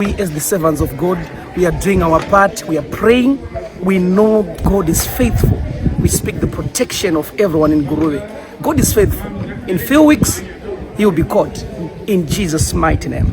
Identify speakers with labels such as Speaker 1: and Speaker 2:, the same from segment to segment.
Speaker 1: We as the servants of God, we are doing our part. We are praying. We know God is faithful. We speak the protection of everyone in Guruve. God is faithful. In few weeks, he will be caught. In Jesus' mighty name.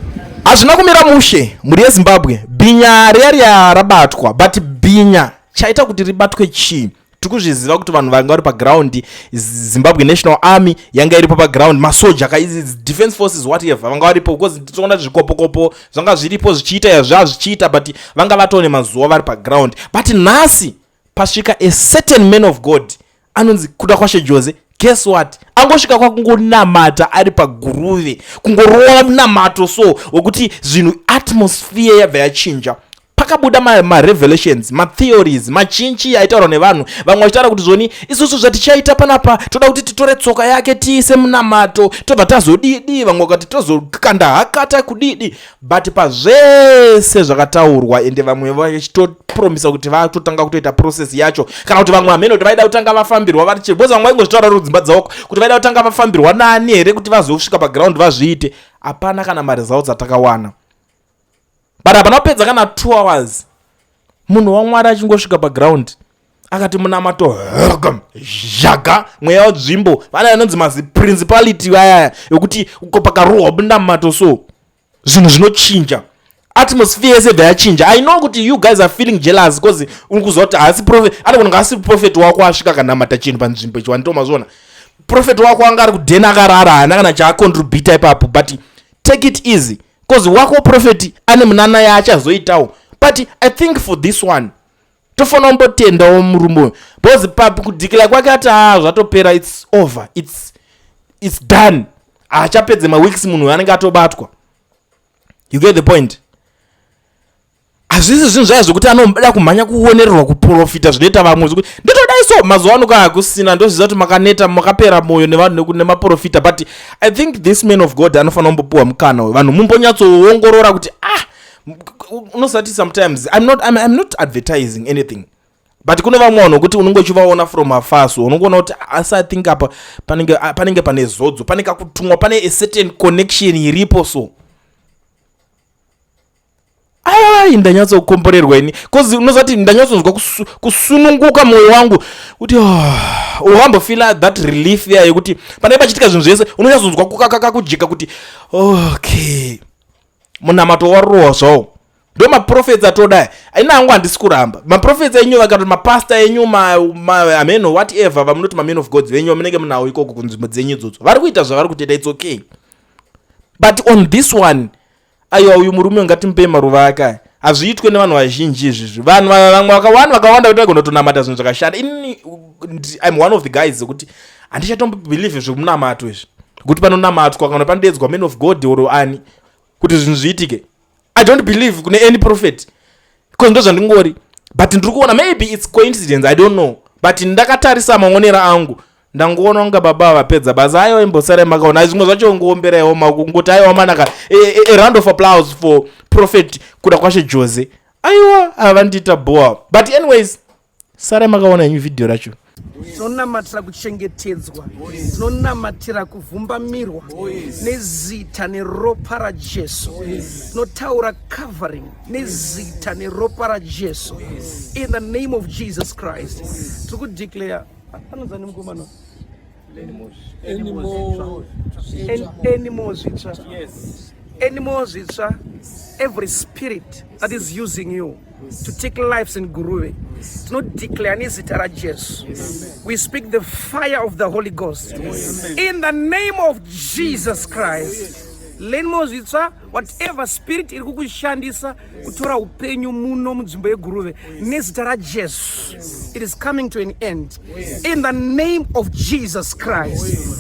Speaker 2: Hazvina kumira mushe, mhuri yeZimbabwe. Bhinya riya riya rabatwa, but bhinya chaita kuti ribatwe chii? Tiri kuzviziva kuti vanhu vanga vari paground, Zimbabwe National Army yanga iripo paground, masoja ka, defense forces, whatever, vanga varipo, because tinoona zvikopokopo zvanga zviripo zvichiita yazva zvichiita, but vanga vatone mazuva vari paground. But nhasi pasvika a certain man of God anonzi Kudakwashe Jose. Guess what? Angosvika kwakungonamata ari paGuruve, kungorova munamato so wekuti zvinhu, atmosphere yabva yachinja. Pakabuda marevelations, ma matheories machinchi aitaurwa nevanhu. Vamwe vachitaura kuti zvoni isusu zvatichaita panapa, toda kuti titore tsoka yake tiise munamato, tobva tazodidi. Vamwe vakati tozokanda hakata kudidi. But pazvese zvakataurwa, ende vamwe vachitopromisa kuti vatotanga kutoita process yacho, kana kuti vamwe hamene kuti vaida kutanga vafambirwa vari chii, because vamwe vaingozvitaura rudzimba dzavo kuti vaida kutanga vafambirwa nani here kuti vazosvika paground vazviite. Hapana kana maresults atakawana, but hapana kupedza kana 2 hours, munhu waMwari achingosvika paground akati munamato zhaga, mweya wenzvimbo vana anonzi maziprincipality ayaya ekuti uko pakarohwa munamato so zvinhu zvinochinja, atmosphere yese bva yachinja. I know kuti you guys are feeling jealous because uri kuziva kuti haasi prophet, anogona kunge asi prophet wako asvika akanamata chinhu panzvimbo ichi. Wanditomazviona, prophet wako anga ari kudhena akarara, haana kana chaacontributa ipapo. But take it easy, because wako prophet ane munana yaachazoitawo. But I think for this one tofanira kumbotendawo murume uyu, because pakudhikira kwake ati a zvatopera, it's over, it's done. Haachapedze maweeks, munhu anenge atobatwa. You get the point? Hazvisi zvinhu zvaya zvokuti anoda kumhanya kuonererwa kuprofita zvinoita vamwe, zvokuti ndotodai so. Mazuva ano kaa kusina, ndoziva kuti makaneta, makapera mwoyo nevanhu nemaprofita, but I think this man of God anofanira kumbopiwa mukana uyu, vanhu mumbonyatsoongorora kuti ah, unosati sometimes I'm not advertising anything, but kune vamwe vanhu vokuti unenge uchivaona from afar so unongoona kuti asi I think apa panenge pane zodzo, pane kakutumwa, pane a certain connection iripo. So ai, ndanyatsokomborerwa ini, because unozati ndanyatsonzwa kusununguka mwoyo wangu kuti wakambofila that relief ya yekuti panenge pachiitika zvinhu zvese unonyatsonzwa kakujeka kuti okay, munamato warohwa zvawo. Ndo maprofets atodai. Aina hangu, handisi kuramba maprofets enyu, vakati mapasta enyu, ameno, whatever vamunoti mamen of gods venyu vamunenge munawo ikoko kunzvimbo dzenyu idzodzo, vari kuita zvavari kutoita, it's okay. But on this one, aiwa, uyu murume ngatimupei maruva ake aya. Hazviitwe nevanhu vazhinji izvizvi. Vanhu vamwe vakawanda vakawanda kuti vagona kutonamata zvinhu zvakashanda. Inini I'm one of the guys zekuti handichatombobelieve zvemunamato izvi, kuti panonamatwa kana panodedzwa man of God or ani kuti zvinhu zviitike. I don't believe kune any prophet, because ndo zvandingori. But ndiri kuona, maybe it's coincidence, I don't know, but ndakatarisa maonero angu, ndangoona kunga baba vapedza basa. Aiwa, imbosarai makaona zvimwe zvacho, ngoomberaiwo maoko kungoti aiwa manaka. A round of applause for Prophet Kudakwashe Jose. Aiwa, avandiita boa. But anyways, sarai makaona henyu vhidhiyo racho.
Speaker 1: Tinonamatira kuchengetedzwa, tinonamatira kuvhumbamirwa nezita neropa raJesu. Tinotaura covering nezita neropa raJesu, in the name of Jesus Christ. Tiri kudeclare anonzani mukomana? Anymore Zvitsva, Anymore Zvitsva. Every spirit that is using you to take lives in Guruve, tinodeclare nezita raJesu, we speak the fire of the Holy Ghost in the name of Jesus Christ. Lenmo Zvitsva, whatever spirit iri kukushandisa kutora upenyu muno munzvimbo yeGuruve, nezita raJesu, it is coming to an end in the name of Jesus Christ.